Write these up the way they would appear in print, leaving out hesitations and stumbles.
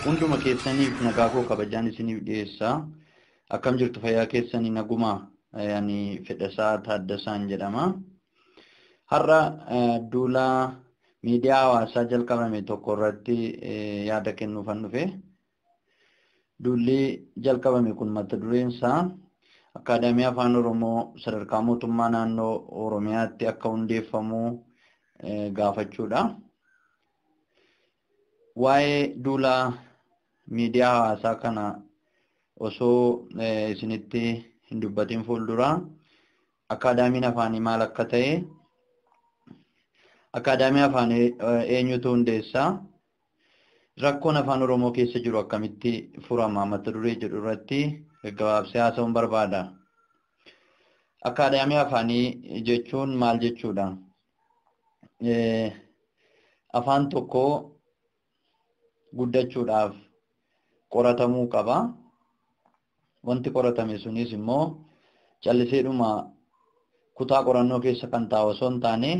Hunduma keessaniif nagaa koo kabajaan isiniif dhiyeessa. Akkam jirtu, fayyaa keessanii, nagumaa? Ani Fedhasaa Taaddasaan jedhama. Har'a duula miidiyaa hawaasaa jalqabame tokko irratti yaada kennuufan dhufe. Duulli jalqabame kun mata dureen isaa Akaadaamii Afaan Oromoo sadarkaa mootummaa naannoo Oromiyaatti akka hundeeffamu gaafachuudha. Waa'ee duula miidiyaa hawaasaa kana osoo isinitti hin dubbatin fuuldura, akaadaamiin afaanii maal akka ta'e, akaadaamii afaanii eenyutu hundeessaa, rakkoon Afaan Oromoo keessa jiru akkamitti furama mata duree jedhu irratti gaggabaabsee haasa'uun barbaada. Akaadaamii afaanii jechuun maal jechuudha? Afaan tokko guddachuudhaaf qoratamuu qaba. Wanti qoratame sunis immoo calliseedhuma kutaa qorannoo keessa kan taa'u osoo hin taane,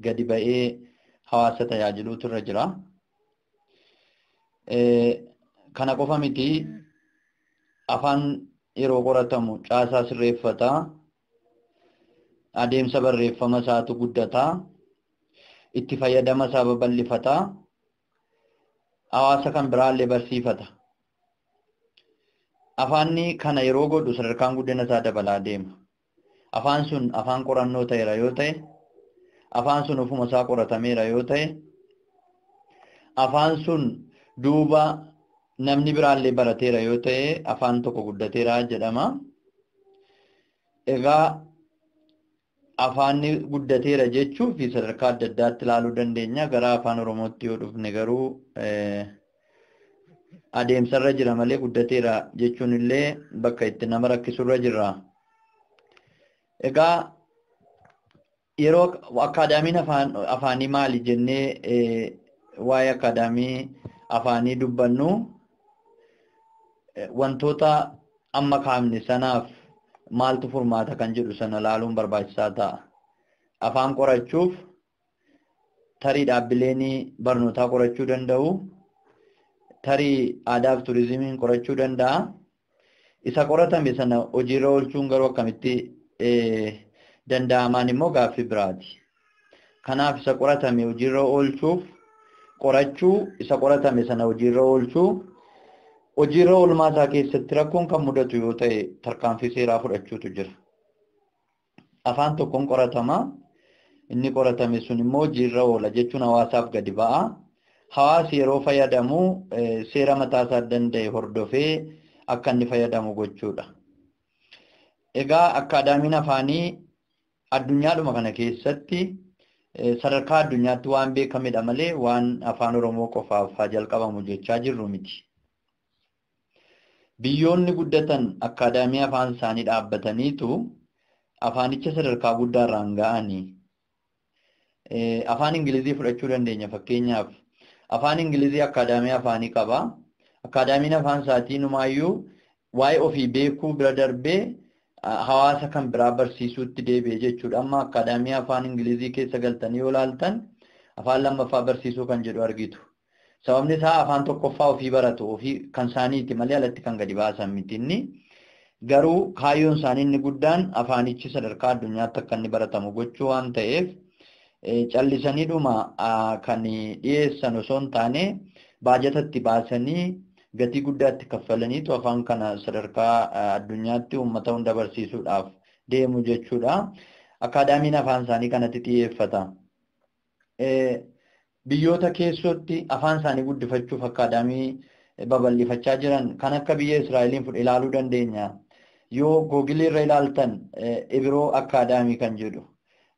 gadi ba'ee hawaasa tajaajiluutu irra jira. Kana qofa miti, afaan yeroo qoratamu caasaa sirreeffata, adeemsa barreeffama isaatu guddata, itti fayyadama isaa babal'ifata, hawaasa kan biraallee barsiifata. Afaanni kana yeroo godhu sadarkaan guddina isaa dabalaa deema. Afaan sun afaan qorannoo ta'eera yoo ta'e, afaan sun ofuma isaa qoratameera yoo ta'e, afaan sun duuba namni biraallee barateera yoo ta'e, afaan tokko guddateera jedhama. Egaa afaanni guddateera jechuu fi sadarkaa adda addaatti ilaaluu dandeenya. Gara Afaan Oromootti yoo dhufne garuu adeemsarra jira malee guddateera jechuun illee bakka itti nama rakkisurra jira. Egaa yeroo akaadaamiin afaanii maali jennee waa'ee akaadaamii afaanii dubbannu, wantoota amma kaafne sanaaf maaltu furmaata kan jedhu sana ilaaluun barbaachisaa ta'a. Afaan qorachuuf tarii dhaabbileen barnootaa qorachuu danda'u, tarii aadaa fi turizimiin qorachuu danda'a. Isa qoratame sana hojiirra oolchuun garuu akkamitti danda'amaan immoo gaaffii biraati. Kanaaf isa qoratame hojiirra oolchuuf qorachuu, isa qoratame sana hojiirra oolchuu, hojiirra oolmaa isaa keessatti rakkoon kan mudatu yoo ta'e tarkaanfii seeraa fudhachuutu jira. Afaan tokkoon qoratama. Inni qoratame sun immoo hojiirra oola jechuun hawaasaaf gadi ba'a. Hawaasi yeroo fayyadamu seera mataa isaa danda'e hordofee akka inni fayyadamu gochuudha. Egaa akaadaamiin afaanii addunyaadhuma kana keessatti sadarkaa addunyaatti waan beekamedha malee waan Afaan Oromoo qofaaf haa jalqabamu jechaa jirru miti. Biyyoonni guddatan akaadaamii afaan isaanii dhaabbataniitu afaanicha sadarkaa guddaarraan ga'anii. Afaan Ingilizii fudhachuu dandeenya fakkeenyaaf. Afaan Ingilizii akaadaamii afaanii qaba. Akaadaamiin afaan isaatii numaayyuu waa'ee ofii beekuu bira darbee hawaasa kan biraa barsiisuutti deebi'e jechuudha. Amma akaadaamii Afaan Ingilizii keessa galtanii yoo ilaaltan afaan lammaffaa barsiisuu kan jedhu argitu. Sababni isaa afaan tokkoffaa ofii baratu, ofii kan isaaniiti malee alatti kan gadi baasan miti inni. Garuu kaayyoon isaanii inni guddaan afaanichi sadarkaa addunyaatti akka inni baratamu gochuu waan ta'eef, callisaniidhuma kan dhiyeessan osoo hin taane, baajatatti baasanii gatii guddaatti kaffalaniitu afaan kana sadarkaa addunyaatti uummata hunda barsiisuudhaaf deemu jechuudha. Akaadaamiin afaan isaanii kanatti xiyyeeffata. Biyyoota keessootti afaan isaanii guddifachuuf akaadaamii babal'ifachaa jiran kan akka biyya Israa'eliin ilaaluu dandeenya. Yoo Googilii irra ilaaltan Ibiroo Akaadaamii kan jedhu,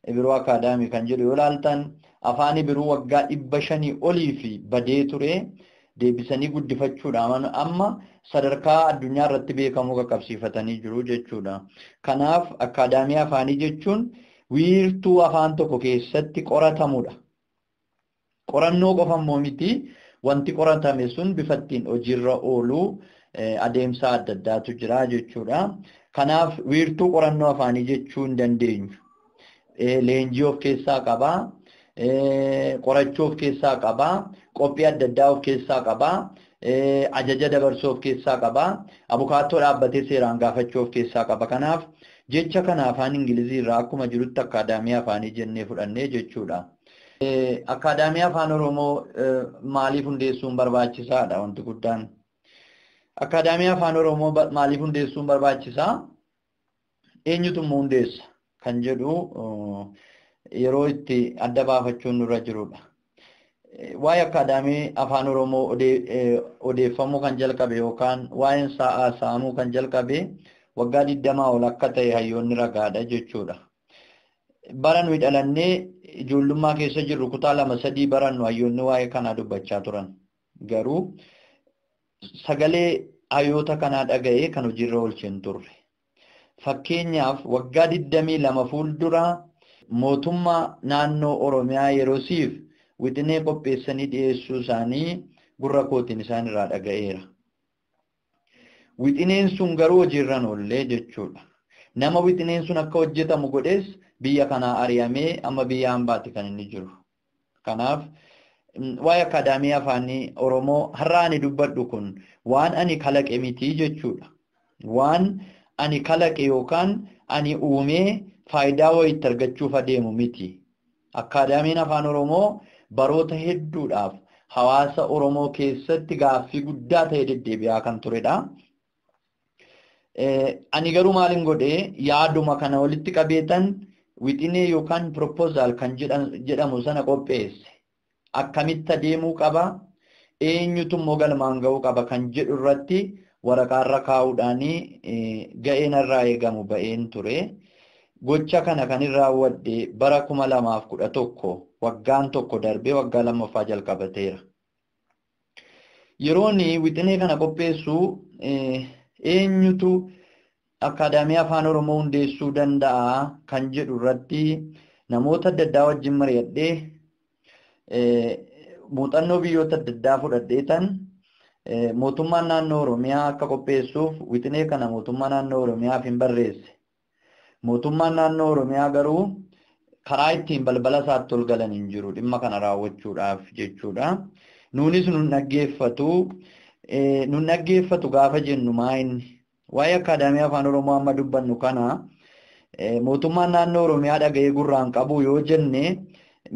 Ibiroo Akaadaamii kan jedhu yoo ilaaltan, afaan Ibiruu waggaa 500 olii fi badee ture deebisanii guddifachuudhaan amma sadarkaa addunyaa irratti beekamuu qaqqabsiifatanii jiru jechuudha. Kanaaf akaadaamii afaanii jechuun wiirtuu afaan tokko keessatti qoratamudha. Qorannoo qofa immoo miti, wanti qoratame sun bifa ittiin hojiirra oolu adeemsa adda addaatu jira jechuudha. Kanaaf wiirtuu qorannoo afaanii jechuu hin dandeenyu. Leenjii of keessaa qaba. Qorachuu of keessaa qaba. Qophii adda addaa of keessaa qaba. Ajaja dabarsuu of keessaa qaba. Abukaattoo dhaabbatee seeraan gaafachuu of keessaa qaba. Kanaaf jecha kana afaan Ingilizii irraa akkuma jirutti akkaadaamii afaanii jennee fudhannee jechuudha. Akkaadaamii afaan Oromoo maaliif hundeessuun barbaachisaadha wanti guddaan? Akkaadaamii afaan Oromoo maaliif hundeessuun barbaachisaa? Eenyutu immoo hundeessa kan jedhu yeroo itti adda baafachuun nurra jirudha. Waa'ee akkaadaamii afaan Oromoo odeeffamuu kan jalqabe yookaan waa'een sa'aa saamuu kan jalqabe waggaa 20 ol akka ta'e hayyoonni ragaadha jechuudha. Bara nuyi dhalannee ijoollummaa keessa jirru kutaa 2-3 barannu hayyoonni waa'ee kanaa dubbachaa turan. Garuu sagalee hayyoota kanaa dhaga'ee kan hojiirra oolchee hin turre. Fakkeenyaaf waggaa 22 fuuldura mootummaa naannoo Oromiyaa yeroosiif wixinee qopheessanii dhiyeessuu isaanii gurra kootiin isaan irraa dhaga'eera. Wixineen sun garuu hojiirra hin oolle jechuudha. Nama wixineen sun akka hojjetamu godhes biyya kanaa ari'amee amma biyya hambaatti kan inni jiru. Kanaaf waa'ee akkaadaamii afaanii Oromoo har'a ani dubbadhu kun waan ani kalaqe miti jechuudha. Waan ani kalaqe yookaan ani uumee faayidaa wayiitti argachuuf adeemu miti. Akkaadaamiin afaan Oromoo baroota hedduudhaaf hawaasa Oromoo keessatti gaaffii guddaa ta'e deddeebi'aa kan turedha. Ani garuu maalin godhee yaaduma kana walitti qabeetan wixinee yookaan proposal kan jedhamu sana qopheesse. Akkamitti adeemuu qaba? Eenyutu immoo galmaan ga'uu qaba kan jedhu irratti waraqaarra kaa'uudhaan ga'een irraa eegamu ba'een ture. Gocha kana kan irraa raawwadhe bara 2011 waggaan tokko darbee waggaa lammaffaa jalqabateera. Yeroon wixinee kana qopheessu eenyutu akkaadaamii afaan Oromoo hundeessuu danda'a kan jedhu irratti namoota adda addaa wajjin mari'adhee muuxannoo biyyoota adda addaa fudhadheetan mootummaan naannoo Oromiyaa akka qopheessuuf wixinee kana mootummaa naannoo Oromiyaaf hin barreesse. Mootummaan naannoo Oromiyaa garuu karaa ittiin balbala isaatti ol galan hin jiru dhimma kana raawwachuudhaaf jechuudha. Nuunis nun dhaggeeffatu. Nun dhaggeeffatu gaafa jennu maa inni? Waa'ee akkaadaamii afaan Oromoo amma dubbannu kana mootummaan naannoo Oromiyaa dhaga'ee gurraan qabu yoo jenne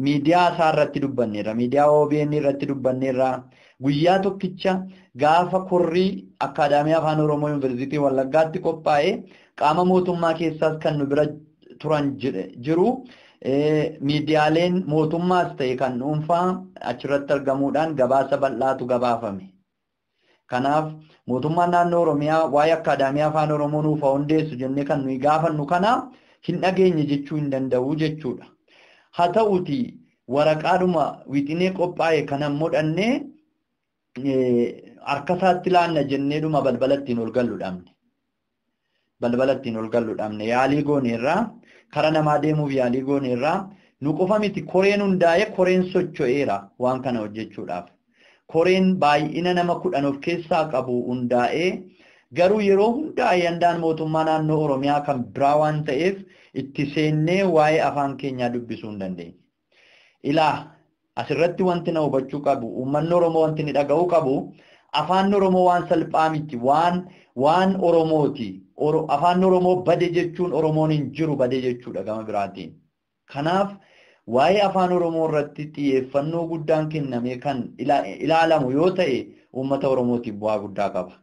miidiyaa isaa irratti dubbanneerra. Miidiyaa OBN irratti dubbanneerra. Guyyaa tokkicha gaafa korrii akkaadaamii afaan Oromoo Yuunivarsiitii Wallaggaatti qophaa'e qaama mootummaa keessaas kan nu bira turan jiru miidiyaaleen mootummaas ta'e kan dhuunfaa achirratti argamuudhaan gabaasa bal'aatu gabaafame. Kanaaf mootummaan naannoo Oromiyaa waa'ee akkaadaamii afaan Oromoo nuuf hundeessu jennee kan nuyi gaafannu kana hin dhageenye jechuu hin danda'u jechuudha. Haa ta'uuti waraqaadhuma wixinee qophaa'e kana modhannee harka isaatti laanna jenneedhuma balbala ittiin ol gallu dhabne. Balbala ittiin ol gallu dhabne yaalii gooneerraa kara namaa deemuuf yaalii gooneerraa nu qofa miti koreen hundaa'ee koreen socho'eera waan kana hojjechuudhaaf. Koreen baay'ina nama 10 of keessaa qabu hundaa'ee garuu yeroo hundaa yandaan mootummaa naannoo Oromiyaa kan biraa waan ta'eef itti seennee waa'ee afaan keenyaa dubbisuu hin dandeenye. Ilaa asirratti wanti na hubachuu qabu uummanni Oromoo wanti ni dhaga'uu qabu afaan Oromoo waan salphaa miti waan Oromooti. Afaan Oromoo bade jechuun Oromoon hin jiru bade jechuudha gama biraatiin. Kanaaf waa'ee afaan Oromoo irratti xiyyeeffannoo guddaan kennamee kan ilaalamu yoo ta'e uummata Oromootiif bu'aa guddaa qaba.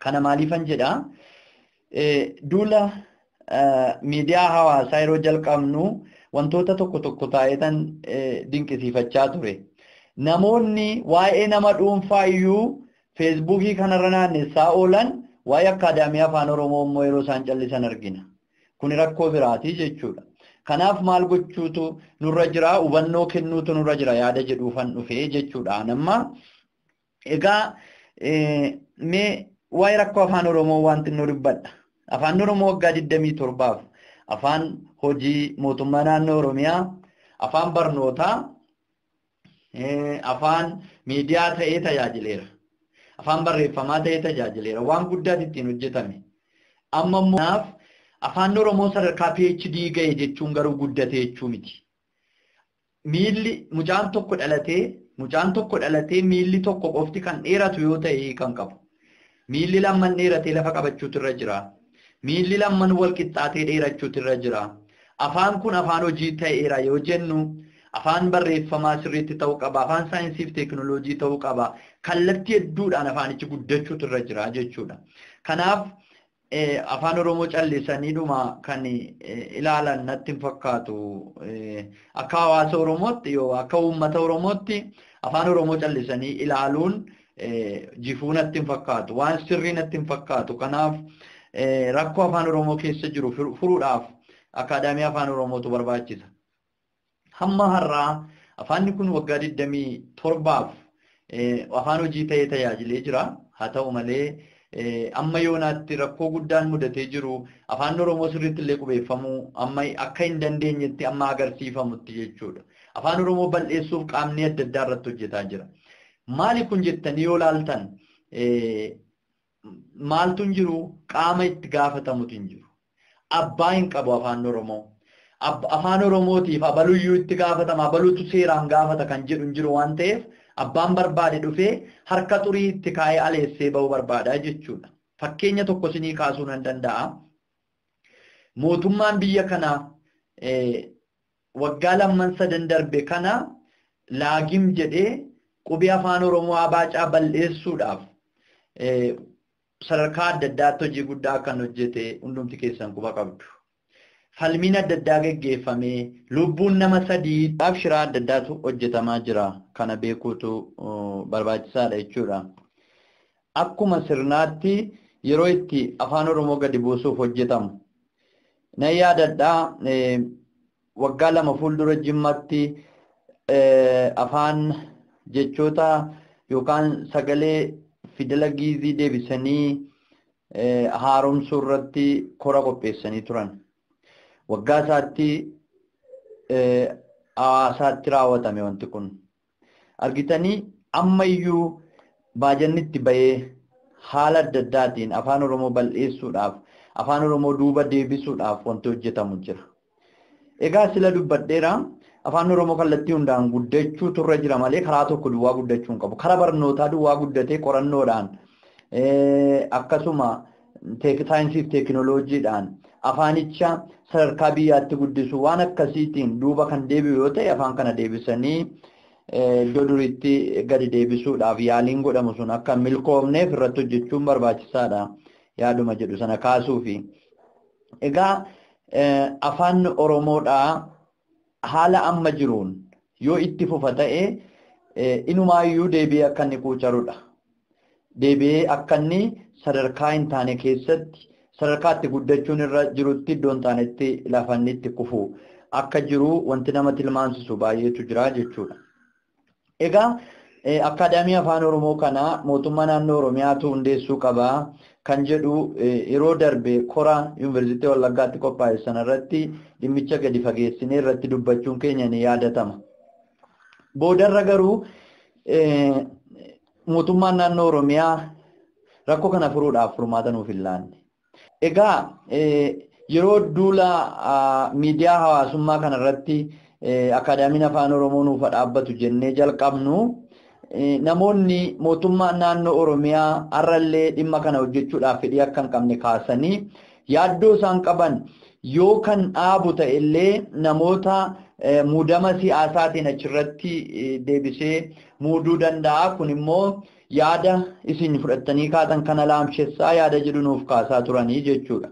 Kana maaliifan jedhaa? Duula miidiyaa hawaasaa yeroo jalqabnu wantoota tokko tokko taa'etan dinqisiifachaa ture. Namoonni waa'ee nama dhuunfaa iyyuu feesbuukii kanarra naannessaa oolan waa'ee akkaadaamii afaan Oromoo immoo yeroo isaan callisan argina. Kuni rakkoo biraatii jechuudha. Kanaaf maal gochuutu nurra jira, hubannoo kennuutu nurra jira yaada jedhuufan dhufee jechuudha. Amma egaa mee waa'ee rakkoo afaan Oromoo wanti nu dubbadha. Afaan Oromoo waggaa 27 afaan hojii mootummaa naannoo Oromiyaa, afaan barnootaa, afaan miidiyaa ta'ee tajaajileera. Afaan barreeffamaa ta'ee tajaajileera. Waan guddaatu ittiin hojjetame. Amma immoo afaan Oromoo sadarkaa PhD ga'e jechuun garuu guddate jechuu miti. Miilli mucaan tokko dhalatee miilli tokko qofti kan dheeratu yoo ta'e kan qabu. Miilli lamman dheeratee lafa qabachuutu irra jira. Miilli lamman wal qixxaatee dheerachuutu irra jira. Afaan kun afaan hojii ta'eera yoo jennu afaan barreeffamaa sirriitti ta'uu qaba. Afaan saayinsii fi teekinooloojii ta'uu qaba. Kallattii hedduudhaan afaanichi guddachuutu irra jira jechuudha. Kanaaf afaan Oromoo callisaniidhuma kan ilaalan natti hin fakkaatu. Akka hawaasa Oromootti yoo akka uummata Oromootti afaan Oromoo callisanii ilaaluun jifuu natti hin fakkaatu. Waan sirrii natti hin fakkaatu. Kanaaf rakkoo afaan Oromoo keessa jiru furuudhaaf akaadaamii afaan Oromootu barbaachisa. Hamma har'aa afaanni kun waggaa 27 afaan hojii ta'ee tajaajilee jira. Haa ta'u malee amma yoonaatti rakkoo guddaan mudatee jiru afaan Oromoo sirriitti illee qubeeffamuu amma akka hin dandeenyetti amma agarsiifamutti jechuudha. Afaan Oromoo bal'eessuuf qaamni adda addaa irratti hojjetaa jira. Maali kun jettanii yoo laaltan maaltu hin jiru? Qaama itti gaafatamutu hin jiru. Abbaa hin qabu afaan Oromoo. Afaan Oromootiif abaluyyuu itti gaafatama, abaluutu seeraan gaafata kan jedhu hin jiru waan ta'eef abbaan barbaade dhufee harka xurii itti kaa'ee aleessee ba'uu barbaada jechuudha. Fakkeenya tokko isinii kaasuu nan danda'a. Mootummaan biyya kanaa waggaa lamman sadan darbe kana laagim jedhee qubee afaan Oromoo abaacaa bal'eessuudhaaf sadarkaa adda addaatti hojii guddaa kan hojjete hundumti keessan quba qabdu. Falmiin adda addaa geggeeffamee lubbuun nama sadiidhaaf shiraa adda addaatu hojjetamaa jira. Kana beekuutu barbaachisaadha jechuudha. Akkuma sirnaatti yeroo itti afaan Oromoo gadi buusuuf hojjetamu. Nan yaadadhaa waggaa 2 fuuldura Jimmaatti afaan jechoota yookaan sagalee fidela giizii deebisanii haaromsuu irratti kora qopheessanii turan. Waggaa isaatti hawaasaatti raawwatame wanti kun. Argitanii ammayyuu baajanni itti bahee haala adda addaatiin afaan Oromoo bal'eessuudhaaf, afaan Oromoo duuba deebisuudhaaf wanti hojjetamu jira. Egaa sila dubbadheera afaan Oromoo kallattii hundaan guddachuu turre jira malee karaa tokko duwwaa guddachuu hin qabu. Karaa barnootaa duwwaa guddatee qorannoodhaan akkasuma saayinsii fi teekinooloojiidhaan afaanicha sadarkaa biyyaatti guddisu waan akkasiitiin duuba kan deebi'u yoo ta'e afaan kana deebisanii iddoo duriitti gadi deebisuudhaaf yaaliin godhamu sun akka milkoomneef irratti hojjechuun barbaachisaadha yaaduma jedhu sana kaasuufi. Egaa afaan Oromoodhaa haala amma jiruun yoo itti fufa ta'e inumaayyuu deebi'ee akka inni quucarudha. Deebi'ee akka inni sadarkaa hin taane keessatti sadarkaa itti guddachuun irra jirutti iddoo hin taanetti lafa inni itti kufu akka jiru wanti nama tilmaamsisu baay'eetu jira jechuudha. Egaa akaadaamii afaan Oromoo kana mootummaa naannoo Oromiyaatu hundeessuu qaba kan jedhu yeroo darbe kora yuunivarsiitii Wallaggaatti qophaa'e sanarratti dhimmicha gadi fageessinee irratti dubbachuun keenya ni yaadatama. Boodarra garuu mootummaan naannoo Oromiyaa rakkoo kana furuudhaaf furmaata nuuf hin laanne. Egaa yeroo duula miidiyaa hawaasummaa kanarratti akaadaamiin afaan Oromoo nuuf dhaabbatu jennee jalqabnu namoonni mootummaa naannoo Oromiyaa har'allee dhimma kana hojjechuudhaaf fedhii akka hin qabne kaasanii yaaddoo isaan qaban yoo kan dhaabu ta'ellee namoota muudama siyaasaatiin achirratti deebisee muuduu danda'a. Kun immoo yaada isin fudhattanii kaatan kana laamshessaa yaada jedhu nuuf kaasaa turanii jechuudha.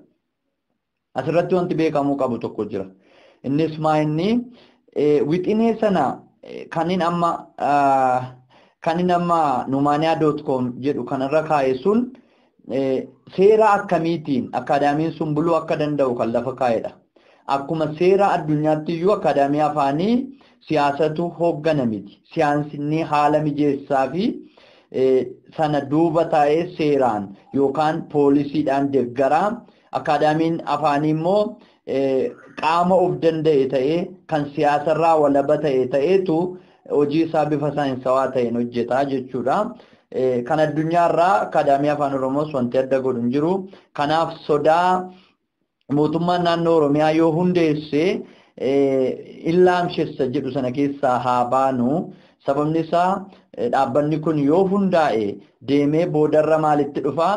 Asirratti wanti beekamuu qabu tokko jira. Innis maa inni wixinee sana kanin amma numaaniyaa.com jedhu kanarra kaa'e sun seera akkamiitiin akaadaamiin sun buluu akka danda'u kan lafa kaa'edha. Akkuma seera addunyaatti iyyuu akaadaamii afaanii siyaasatu hooggana miti. Siyaasni haala mijeessaa fi sana duuba taa'ee seeraan yookaan poolisiidhaan deeggaraa. Akaadaamiin afaanii immoo qaama of danda'e ta'ee kan siyaasarraa walaba ta'e ta'eetu hojii isaa bifa saayinsawaa ta'een hojjetaa jechuudha. Kan addunyaarraa akaadaamii afaan Oromoos wanti adda godhu hin jiru. Kanaaf sodaa mootummaan naannoo Oromiyaa yoo hundeesse Illaamshessa jedhu sana keessaa haa baanu. Sababni isaa dhaabbanni kun yoo hundaa'e deemee boodarra maalitti dhufaa?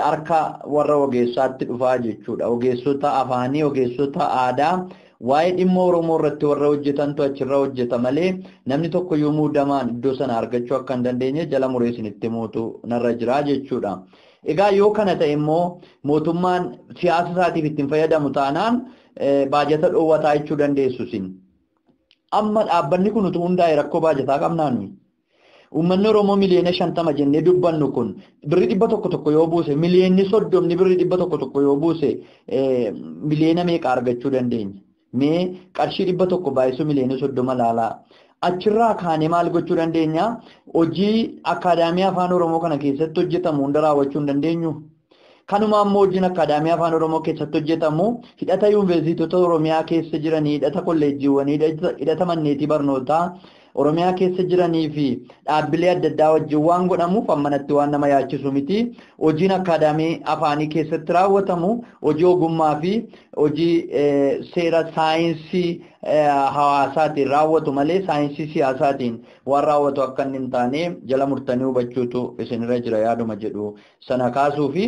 Harka warra ogeessaatti dhufaa jechuudha. Ogeessota afaanii, ogeessota aadaa waa'ee dhimma Oromoo irratti warra hojjetantu achirra hojjeta malee namni tokko yoo muudamaan iddoo sana argachuu akka hin dandeenye jala muree isinitti himuutu narra jira jechuudha. Egaa yoo kana ta'e immoo mootummaan siyaasa isaatiif ittiin fayyadamu taanaan baajata dhoowwataa jechuu dandeessu isin. Amma dhaabbanni kun utuu hundaa'e rakkoo baajataa qabnaa nuyi. Uummanni Oromoo 50 miliyoona jennee dubbannu kun birri 100 yoo buuse 30 miliyoonni birri 100 yoo buuse miliyoona meeqa argachuu dandeenya? Mee qarshii 100 baay'isuu 30 miliyoona laalaa. Achirraa kaanee maal gochuu dandeenya? Hojii akaadaamii afaan Oromoo kana keessatti hojjetamu hunda raawwachuu hin dandeenyu. Kanuma ammoo hojiin akaadaamii afaan Oromoo keessatti hojjetamu hidhata yuunivarsiitota Oromiyaa keessa jiranii, hidhata kolleejjiiwwanii, hidhata manneetii barnootaa Oromiyaa keessa jiranii fi dhaabbilee adda addaa wajjin waan godhamuuf ammanatti waan nama yaachisu miti. Hojiin akaadaamii afaanii keessatti raawwatamu hojii ogummaa fi hojii seera saayinsii hawaasaatiin raawwatu malee saayinsii siyaasaatiin waan raawwatu akka inni hin taane jala murtanii hubachuutu isinirra jira yaaduma jedhu sana kaasuu fi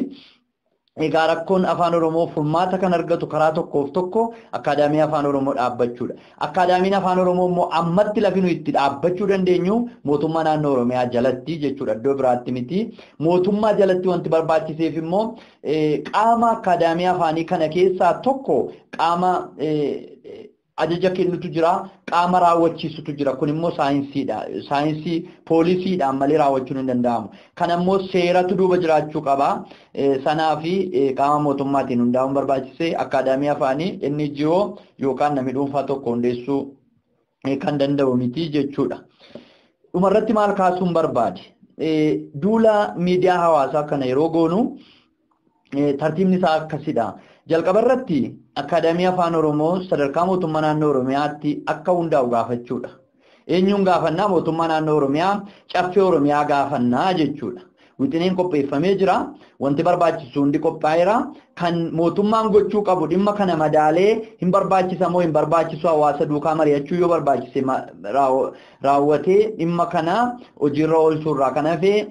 egaa rakkoon afaan Oromoo furmaata kan argatu karaa tokkoof tokko akaadaamii afaan Oromoo dhaabbachuudha. Akaadaamiin afaan Oromoo immoo ammatti lafi nuyi itti dhaabbachuu dandeenyu mootummaa naannoo Oromiyaa jalatti jechuudha. Iddoo biraatti miti. Mootummaa jalatti wanti barbaachiseef immoo qaama akaadaamii afaanii kana keessaa tokko qaama ajaja kennutu jira, qaama raawwachiisutu jira. Kun immoo saayinsiidha. Saayinsii poolisiidhaan malee raawwachuun hin danda'amu. Kan ammoo seeratu duuba jiraachuu qaba. Sanaa fi qaama mootummaatiin hundaa'uun barbaachisee akaadaamii afaanii inni jiru yookaan namni dhuunfaa tokko hundeessuu kan danda'u miti jechuudha. Dhumarratti maal kaasuun barbaade? Duula miidiyaa hawaasaa kana yeroo goonu tartiibni isaa akkasidha. Jalqaba irratti akaadaamii afaan Oromoo sadarkaa mootummaa naannoo Oromiyaatti akka hundaa'u gaafachuudha. Eenyuun gaafannaa? Mootummaa naannoo Oromiyaa, caffee Oromiyaa gaafannaa jechuudha. Wixineen qopheeffamee jira. Wanti barbaachisu hundi qophaa'eera. Kan mootummaan gochuu qabu dhimma kana madaalee hin barbaachisa moo hin barbaachisu hawaasa duukaa mari'achuu yoo barbaachise raawwatee dhimma kana hojiirra oolchuurraa kan hafe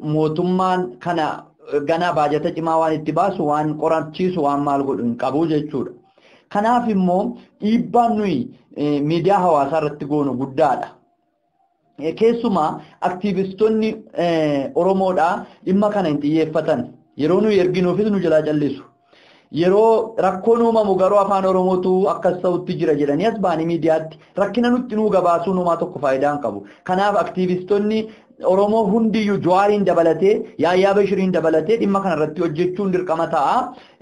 mootummaan kana ganaa baajata cimaa waan itti baasu waan qorachiisu waan maal godhu hin qabu jechuudha. Kanaaf immoo dhiibbaan nuyi miidiyaa hawaasaa irratti goonu guddaadha. Keessumaa aktiivistoonni Oromoodhaa dhimma kana hin xiyyeeffatan. Yeroo nuyi erginuufis nu jalaa callisu. Yeroo rakkoon uumamu garuu afaan Oromootu akkas ta'utti jira jedhanii as ba'anii miidiyaatti rakkina nutti nuu gabaasuun homaa tokko faayidaa hin qabu. Kanaaf aktiivistoonni Oromoo hundiyyuu Jawaariin dabalatee Yaayyaa Bashiriin dabalatee dhimma kana irratti hojjechuun dirqama ta'a.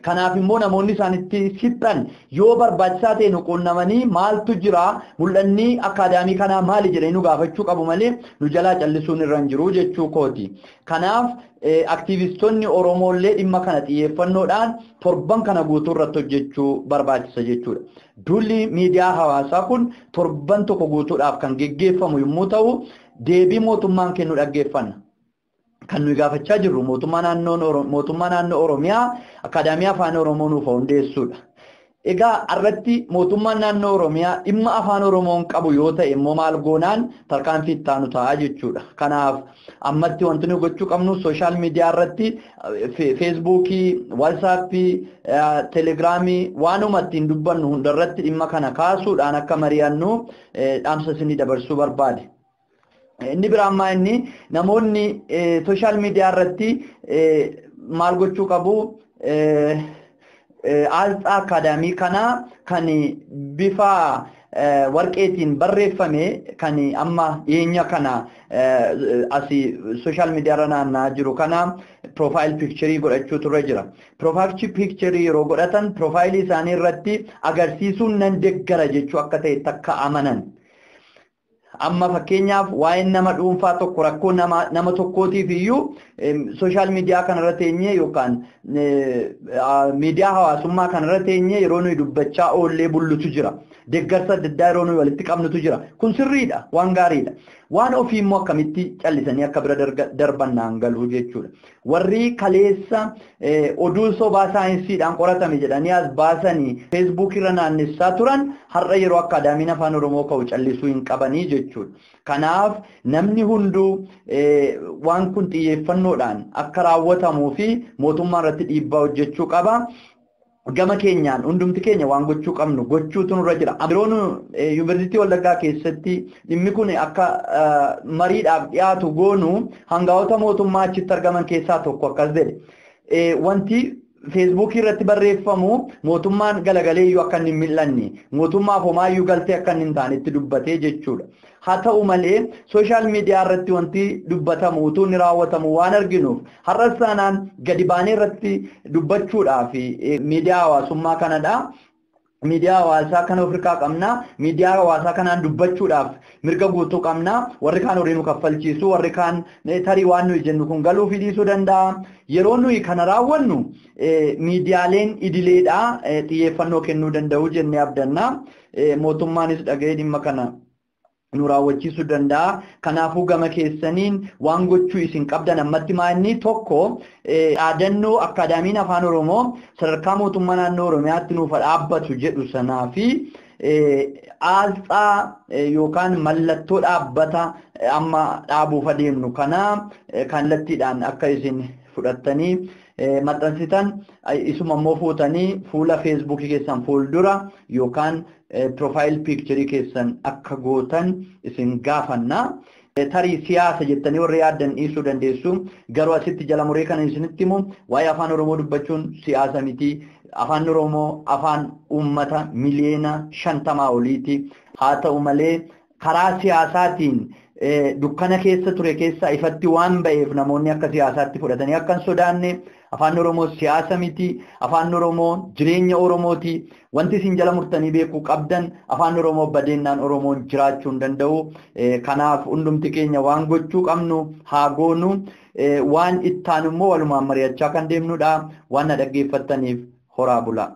Kanaaf immoo namoonni isaanitti sixxan yoo barbaachisaa ta'e nu quunnamanii maaltu jira mul'anni akaadaamii kanaa maali jedhanii nu gaafachuu qabu malee nu jalaa callisuun irra hin jiru jechuu kooti. Kanaaf aktiivistoonni Oromoollee dhimma kana xiyyeeffannoodhaan torban kana guutuu irratti hojjechuu barbaachisa jechuudha. Duulli miidiyaa hawaasaa kun torban tokko guutuudhaaf kan geggeeffamu yommuu ta'u deebii mootummaan kennu dhaggeeffanna. Kan nuyi gaafachaa jirru mootummaa naannoo Oromiyaa akaadaamii afaan Oromoo nuuf hundeessuudha. Egaa irratti mootummaan naannoo Oromiyaa dhimma afaan Oromoon qabu yoo ta'e immoo maal goonaan tarkaanfii itti aanu ta'a jechuudha. Kanaaf ammatti wanti nuyi gochuu qabnu sooshaal miidiyaa irratti feesbuukii, waatsaappii, telegiraamii waanuma ittiin dubbannu hundarratti dhimma kana kaasuudhaan akka mari'annu dhaamsa isinii dabarsuu barbaade. Inni biraa ammaa inni namoonni sooshaal miidiyaa irratti maal gochuu qabu? Aasxaa akaadaamii kanaa kan bifa warqeetiin barreeffame kan amma dhiyeenya kana asii sooshaal miidiyaa irra naanna'aa jiru kana piroofaayil piikcharii godhachuutu irra jira. Piroofaayil piikcharii yeroo godhatan piroofaayilii isaanii irratti agarsiisuun nan deeggara jechuu akka ta'e takka amanan. Amma fakkeenyaaf waa'een nama dhuunfaa tokko rakkoo nama tokkootiif iyyuu sooshaal miidiyaa kanarra teenyee yookaan miidiyaa hawaasummaa kanarra teenyee yeroo nuyi dubbachaa oollee bullutu jira. Deeggarsa adda addaa yeroo nuyi walitti qabnutu jira. Kun sirriidha, waan gaariidha. Waan ofii immoo akkamitti callisanii akka bira darban naan galuu jechuudha. Warri kaleessa oduu sobaa saayinsiidhaan qoratame jedhanii as baasanii feesbuuk irra naannessaa turan har'a yeroo akkaadaamiin afaan Oromoo ka'u callisuu hin qabanii jechuudha. Kanaaf namni hunduu waan kun xiyyeeffannoodhaan akka raawwatamuu fi mootummaa irratti dhiibbaa hojjechuu qaba. Gama keenyaan hundumti keenya waan gochuu qabnu gochuutu nurra jira. Yeroo nu yuunivarsiitii Wallaggaa keessatti dhimmi kun akka mariidhaaf dhiyaatu goonu hangafoota mootummaa achitti argaman keessaa tokko akkas jedhe. Wanti feesbuukii irratti barreeffamu mootummaan galagalee iyyuu akka inni hin mil'anne mootummaaf homaayyuu galtee akka inni hin taanetti dubbatee jechuudha. Haa ta'u malee sooshaal miidiyaa irratti wanti dubbatamu utuu inni raawwatamu waan arginuuf har'a saanaan gadi baanee irratti dubbachuudhaaf miidiyaa hawaasummaa kanadha. Miidiyaa hawaasaa kana Afrikaa qabna. Miidiyaa hawaasaa kanaan dubbachuudhaaf mirga guutuu qabna. Warri kaan horii nu kaffalchiisu, warri kaan tarii waan nuyi jennu kun galuu fi dhiisuu danda'a. Yeroo nuyi kana raawwannu miidiyaaleen idileedha xiyyeeffannoo kennuu danda'u jennee abdanna. Mootummaanis dhaga'ee dhimma kana nu raawwachiisuu danda'a. Kanaafuu gama keessaniin waan gochuu isin qabdan ammatti maanni tokko dhaadannoo akkaadaamiin afaan Oromoo sadarkaa mootummaa naannoo Oromiyaatti nuuf dhaabbatu jedhu sanaa fi aasxaa yookaan mallattoo dhaabbata amma dhaabuuf adeemnu kana kallattiidhaan akka isin fudhattanii maxxansitan isuma immoo fuutanii fuula feesbuukii keessan fuuldura yookaan piroofaayil piikcharii keessan akka gootan isin gaafanna. Tarii siyaasa jettanii warra yaaddan dhiisuu dandeessu. Garuu asitti jala muree kana isinitti himu waa'ee afaan Oromoo dubbachuun siyaasa miti. Afaan Oromoo afaan uummata miliyoona 50 oliiti. Haa ta'u malee karaa siyaasaatiin dukkana keessa ture keessaa ifatti waan ba'eef namoonni akka siyaasaatti fudhatanii akka hin sodaanne afaan Oromoo siyaasa miti. Afaan Oromoo jireenya Oromooti. Wanti isin jala murtanii beekuu qabdan afaan Oromoo badeennaan Oromoon jiraachuu hin danda'u. Kanaaf hundumti keenya waan gochuu qabnu haa goonu. Waan ittaan immoo walumaan mari'achaa kan deemnudha. Waan na dhaggeeffattaniif horaa bulaa.